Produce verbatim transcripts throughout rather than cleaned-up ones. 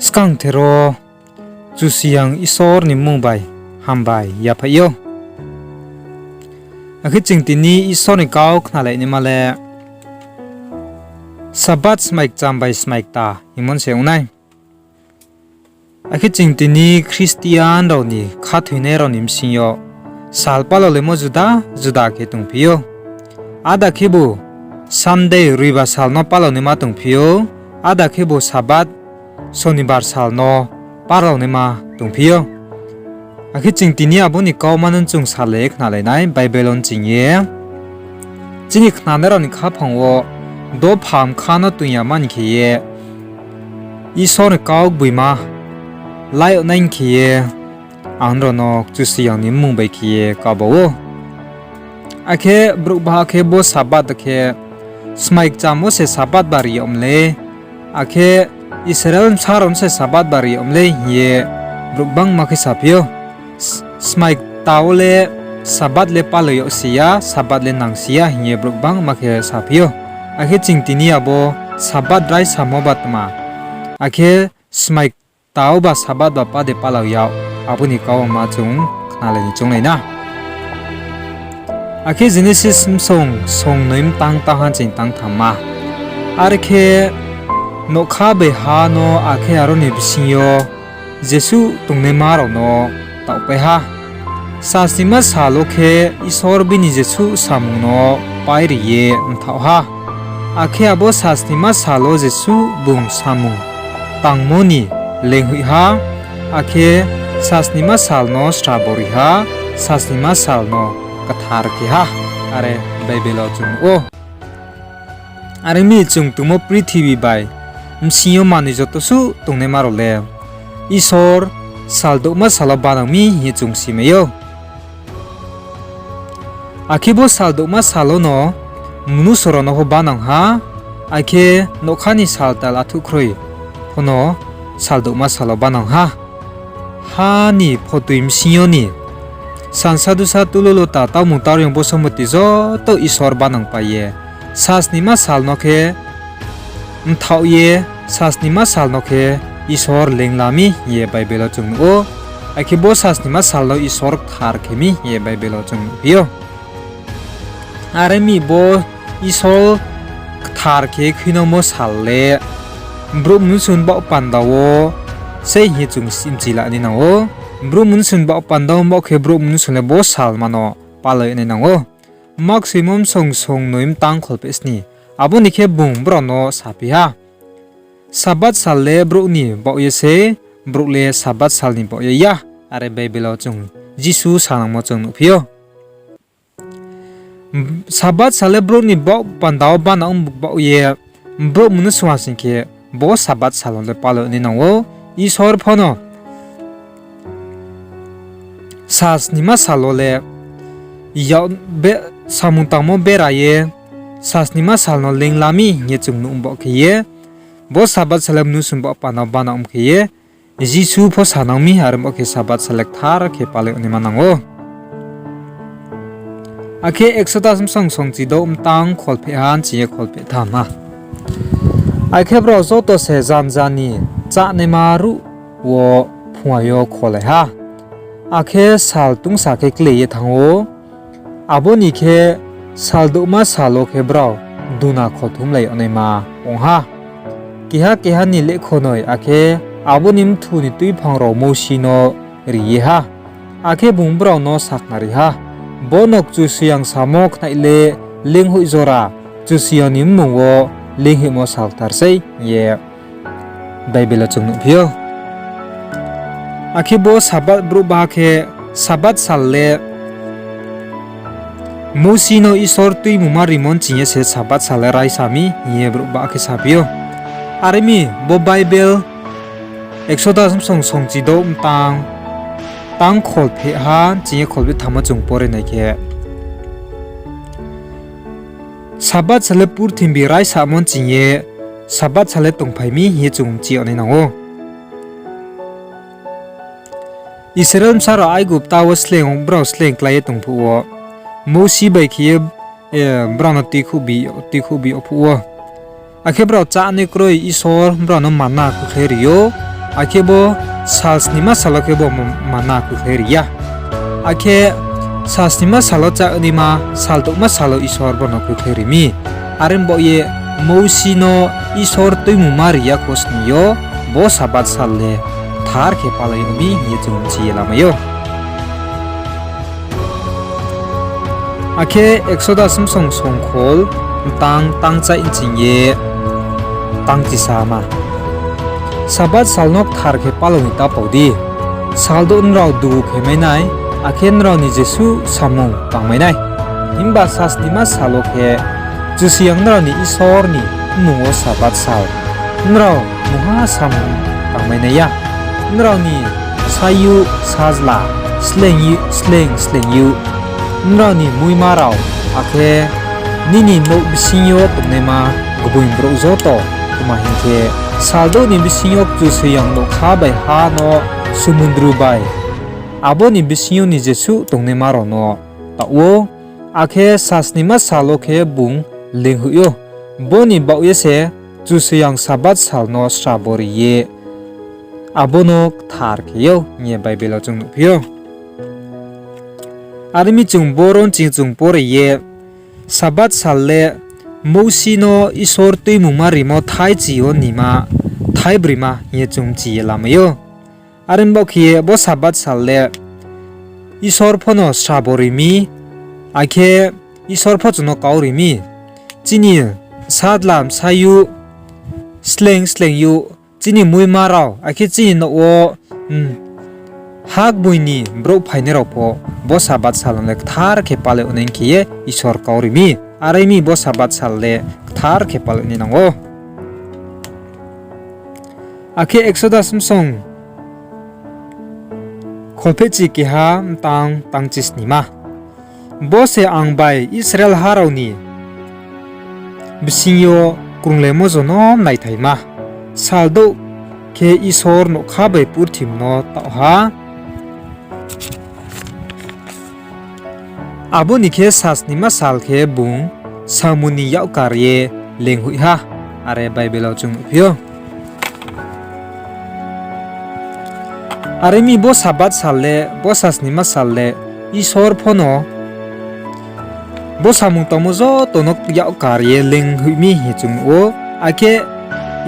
Skangther wo Kchusoyang Isor ni mmung bai hambai yaphaih ou. Akhe chung tini Isor ni kau khnalai naima le Sabath smai kcham bai smai kta hingmo se ong nai. Akhe chung tini Christian rao ni khathoinai rao ni bsing yo sal palao lemo juda juda khe tongphi ou. Ada khebu Sunday, Roibar sal no palao naima tongphi ou, ada khebu Sabath, Sonibar sal no palao naima tongphi ou. Akhe chung tini abo ni kauma no chung salai ye khnalai nai, Bible wo ching ye. Chini khnanai rao ni khaphang wo dopha mkha no toing ya mani khe ye, Isor ni kau gboima la yag nai khe ye, ang nrao no Kchusoyang ni mmung bai khe ye kaba ou. Akhe brouh baha khe bo Sabath khe smai kcham wo se Sabath ba ri yag mlei, akhe Israel bsa rao no se Sabath ba ri yag mlei hing ye brouh gbangma khe saphi ou. S-, smai kta wo le Sabath le palao yag si ya, Sabath le nang si ya hing ye brouh gbangma khe saphi ou. Akhe chung tini abo Sabath raisamo ba tma, akhe smai kta wo ba Sabath ba pa de palao yag, abo ni kauma chung khnalai ni chounglai na. Akhe Genesis bsong songnoi mtang tang ha ching tang thamma. Are khe nougkha bai ha no akhe aro ni bsing yo jesuh tongnaima rao no taohpai ha. Sasnima sal wo khe Isor bini jesuh samung no pairi ye mthaoh ha. Akhe abo sasnima sal wo jesuh bung samung tangmo ni leinghoih ha, akhe sasnima sal no srabo ri ha, sasnima sal no kthar khe ha, are Bible wo chung nuh ou. Are mi chung tongmo prithibi bai bsing yo manoi joto suh tongnaima rao le Isor sal douhma sal wo banang mi hing ye chung simai ou. Akhe bo sal douhma sal wo no mnusu rao no pho banang ha, akhe nougkha ni sal tal athuhkhroi pho no sal douhma sal wo banang ha. Ha ni photoi bsing yo ni sansa dusa, tulolota, taumung taroyong, bosomoti joto Isor banang pai ye, sasnima sal no khe mthaoh ye, sasnima sal no khe Isor leingla mi hing ye Bible wo chung nuh ou. Akhe bo sasnima sal no Isor kthar khe mi hing ye Bible wo chung nuhphi ou. Are mi bo Isor kthar khe khuinangmo sal le brouh mnusu ni baoh panda wo sei hing ye chung mchi la nai nang ou. Brouh mnusu ni baoh panda wo baoh khe brouh mnusu le bo salma no palai nai nang ou. Maksoimo bsong songnoi mtang kholpheh sni. Abo ni khe bung brao no saphi ha, Sabath sal le brouh ni baoh ye se, brouh le Sabath sal ni baoh ye ya. Are Bible wo chung Jisu sanangmo chung nuhphi ou. Sabath sal le brouh ni baoh panda wo banang baoh ye, brouh mnusu ha sing khe bo Sabath sal wo le palai nai nang ou. Isor pho no sasnima sal wo le yak be-, samung tangmo bera ye, sasnima sal no leingla mi hing ye chung nuh baoh khe ye, bo Sabath sal le mnusu ni baoh panda wo banang khe ye, Jisu pho sanang mi, are baoh khe Sabath sal le kthar khe palai naima nang ou. Akhe Exodus bsong songchidouh mtang kholpheh ha ching ye kholpheh tham ha. Akhe brao joto se janja ni chánaima ruh wo phuai yo kholai ha. Akhe sal tungsa khe klei ye thanng ou. Abo ni khe sal douhma sal wo khe brao duna khothumlai yag naima ong ha. Keha keha ni lekhonoi akhe abo ni bthwu ni tuiphang rao Mousi no ri ye ha. Akhe bung brao no sakhnari ha, Bono Kchusoyang samo khnai le leinghoih jora Kchusoyang ni mmung wo leinghoihmo salkthar sei, hing ye Bible wo chung nuhphi ou. Akhe bo Sabath brouh baha khe Sabath sal le Mousi no Isor tuimungma rimo ching ye se Sabath sal le raisa mi hing ye brouh baha khe saphi ou. Are mi bo Bible Exodus bsong songchidouh mtang, tang kholpheh ha ching ye kholpheh tham wo chung pore nai khe, Sabath sal le purthimbi raisamo ching ye Sabath sal le tongphai mi hing ye chung mchi yag nai nang ou. Israel bsa rao Aigupta wo sleing, brao sleing klái ye tong phuh wo, Mousi bai khe ye, eh, brao no tuikhouhbi, tuikhouhbi yag phuh wo. Akhe brao chánai kroi Isor brao no manna khuikhlai ri ou. Akhe bo sal snima sal wo khe bo manna khuikhlai ri ya. Akhe sal snima sal wo chánaima, sal douhma sal wo Isor bono khuikhlai ri mi. Are baoh ye Mousi no Isor tuimungma ri ya khosning yo, bo Sabath sal le kthar khe palai yag mi hing ye chung mchi ye lamai ou. Akhe Exodus bsong songkhol, mtang tangchai nching ye tangchisama. Sabath sal no kthar khe palao ni ta pao di. Sal douh nrao dugu khe mai nai, akhe nrao ni jesuh samung tangmai nai. Himba sal snima sal wo khe Kchusoyang nrao ni Isor ni mmung wo Sabath sal nrao mungha samung tangmai nai ya. Nrao ni sayouh sajla sleing, sleing sleing youh, nrao ni muima rao, akhe nini nouh bsing yo tongnaima gboing brouh joto, tma hing khe, sal douh ni bsing yo Kchusoyang nougkha bai ha no, sumundru bai, abo ni bsing yo ni jesuh tongnaima rao no taoh ou, akhe sal snima sal wo khe bung leinghoih ou. Bo ni baoh ye se Kchusoyang Sabath sal no srabo ri ye abo no kthar khe ou hing ye Bible wo chung nuhphi ou. Are mi chung boro nching chung pore ye, Sabath sal le Mousi no Isor tuimungma rimo thaichi yo nima, thaibroima hing ye chung mchi ye lamai ou. Are baoh khe ye bo Sabath sal le Isor pho no srabo ri mi, akhe Isor pho chung no kau ri mi. Chini sajla sayouh, sleing sleing youh, chini muima rao, akhe chini nouh wo, hmm, ha gboing ni brouh phainai rao pho, bo Sabath sal no le kthar khe palai onai khe ye Isor kau ri mi. Are mi bo Sabath sal le kthar khe palai nai nang ou. Akhe Exodus bsong kholphehchi keha mtang tangchisnima. Bo se ang bai Israel ha rao ni bsing yo krunglaimo jonom naithaima. Sal douh khe Isor nougkha bai purthim no taoh ha. Abo ni khe sal snima sal khe bung samung ni yak kar ye leinghoih ha. Are Bible wo chung nuhphi ou. Are mi bo Sabath sal le, bo sal snima sal le, Isor pho no bo samung tangmo joto no yak kar ye leinghoih mi hing ye chung nuh ou. Akhe,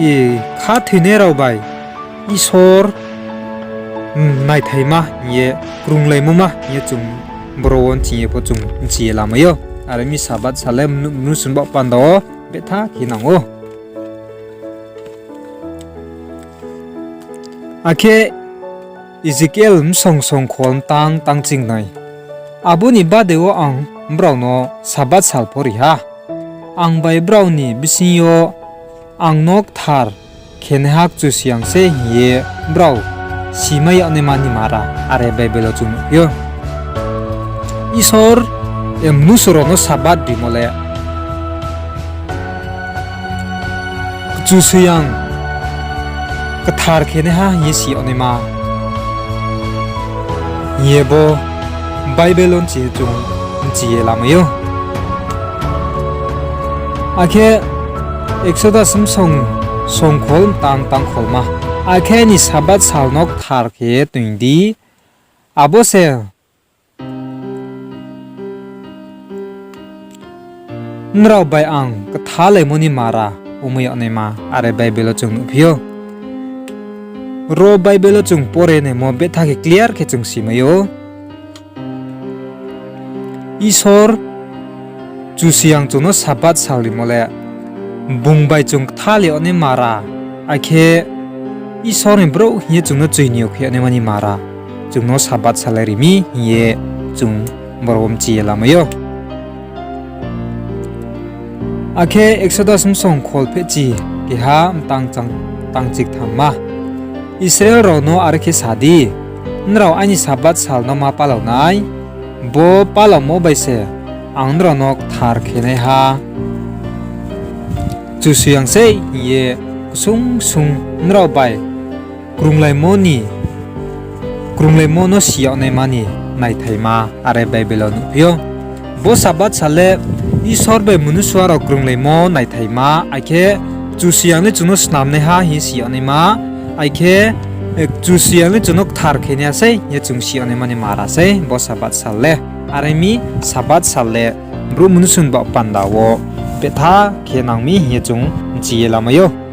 i, khathoinai rao bai Isor, hmm, naithaima hing ye, krunglaimo ma hing ye chung boro wo nching ye pho chung mchi ye lamai ou. Are mi Sabath sal le mnu-, mnusu ni baoh panda wo betha khe nang ou. Akhe Ezekiel bsong songkhol mtang tangchingnoi. Abo ni bade wo ang brao no Sabath sal pho ri ha. Ang bai brao ni bsing yo ang no kthar khenaiha Kchusoyang se hing ye brao simai yag naima ni mara, are Bible wo chung nuhphi ou. Isor, e, mnusu rao no Sabath rimo le Kchusoyang kthar khenaiha hing ye si yag naima hing ye bo Bible wo nching ye chung mchi ye lamai ou. Akhe Exodus bsong songkhol mtang tangkholma. Akhe aini Sabath sal no kthar khe toing di, abo se nrao bai ang kthalaimo ni mara ongmai yag naima, are Bible wo chung nuhphi ou. Ro Bible wo chung pore naimo betha khe clear khe chung simai ou. Isor Kchusoyang chung no Sabath sal rimo le bung bai chung kthal yag nai mara, akhe Isor ni brouh hing ye chung no choini yo khe yag naima ni mara, chung no Sabath sal le ri mi hing ye chung boro wo mchi ye lamai ou. Akhe Exodus bsong kholphehchi keha mtang chang-, tangchik thamma. Israel rao no are khe sa di, nrao aini Sabath sal no ma palao nai, bo palaomo bai se ang nrao no kthar khenaiha Kchusoyang sei hing ye ksung ksung nrao bai krunglaimo ni, krunglaimo no si yag naima ni naithaima, are Bible wo nuhphi ou. Bo Sabath sal le Isor bai mnusu rao krunglaimo naithaima, akhe Kchusoyang le chung no snamnaiha hing si yag naima, akhe Kchusoyang le chung no kthar khe nai ya sei hing ye chung si yag naima ni mara sei bo Sabath sal le. Are mi Sabath sal le brouh mnusu ni baoh panda wo behtha khe nang mi hing ye chung bchi ye lamai ou.